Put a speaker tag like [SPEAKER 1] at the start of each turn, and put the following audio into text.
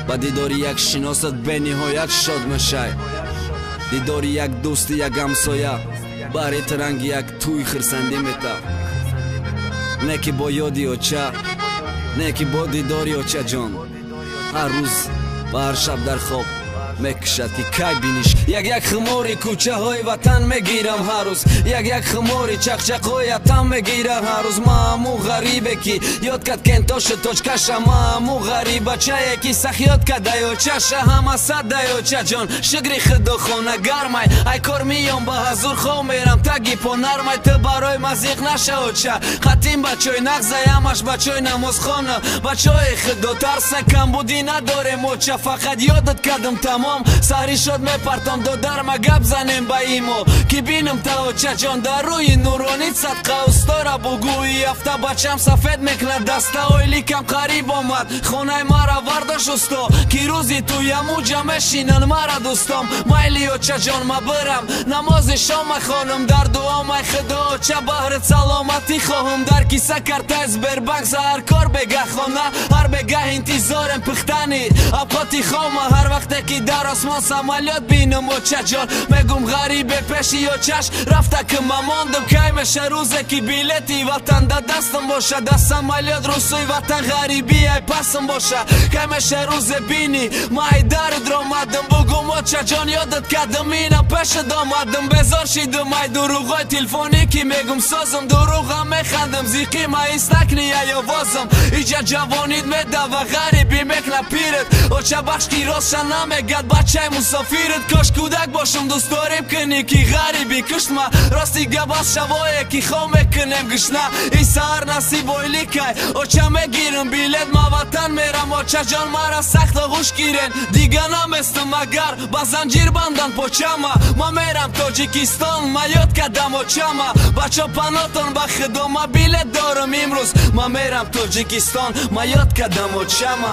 [SPEAKER 1] Ба дидори як шиносат бениҳоят шод мешай. Дидори як дӯсти, як ҳамсоя баҳри таранги як тӯй хирсандӣ мета. Не ки бо ёди оча, не ки бо дидори очаҷон, ҳар рӯз ва ҳар шаб дар хоб мекушад, ки кай биниш. Як як хумори кӯчаҳои ватан мегирам ҳар рӯз, як як хумори чақчақҳои атам мегира ҳар рӯз. Мааму ғарибе, ки ёд кад кентошу точкаша, мааму ғарибачае, ки сах ёд кадай очаша. Ҳама садай очаҷон, шукри худо, хона гармай. Ай кор миём, ба ҳазур хов мерам, таги по нармай. Ту барои мазиқ наша, оча, хатим бачои нағзай, ҳамаш бачои намозхона, бачои худо тарса. Камбудӣ надорем, оча, фақат ёдат кардам, тамом. Саҳри шод мепартом, додарма гап занем ба имо, ки бинам та, очаҷон, дар рӯи нуронит садқа. Устора бугӯи ҳафта бачам сафед мекунад даста. Ойликам қариб омад, хонаи мара вардош, усто, ки рӯзи туямуҷа мешинан мара дӯстом. Майли, очаҷон, ма бирам, намози шома хонам, дар дуомай худо, оча, баҳрат саломатӣ хоҳам. Дар киса картаи Сбербанк, саҳар кор, бегаҳ хона, ҳар бегаҳ интизорем пухтани авқоти хома. Ҳар вақте ки дар осмон самолёт бинам, очаҷон, мегум: ғарибе пеши очаш рафта, ки ма мондам. Кай меша рӯзе, ки билети ватан да дастам боша, да самолёт рӯсӯи ватан ғарибӣ ай пасам боша? Кай меша рӯзе бинӣ ма ай дард ромадам, бугум: очаҷон, ёдат кардам, ина пешат омадам. Безор шидам ай дурӯғҳои телефонӣ, ки мегум созам, дурӯғам механдам. Зиқи ма ҳис накунӣ ай овозам, иҷа ҷавонид медава, ғарибӣ мекна пират. Оча, бахш, ки ростша намегад бачаи мусофират. Кош кӯдак бошам, дӯст дорем кунӣ, ки ғарибӣ куштма. Рости гап, аз шавое, ки хоб мекунем гушна. Ин саҳар насиб ойликай, оча, мегирам билет, ма ватан мерам. Очаҷон, мара сахт оғӯш гирен, дига наместам, агар ба занҷир бандан почама. Ма мерам Тоҷикистон, ма ёд кардам очама. Бачо, панотон ба худо, ма билет дорам имрӯз, ма мерам Тоҷикистон, ма ёд кардам очама.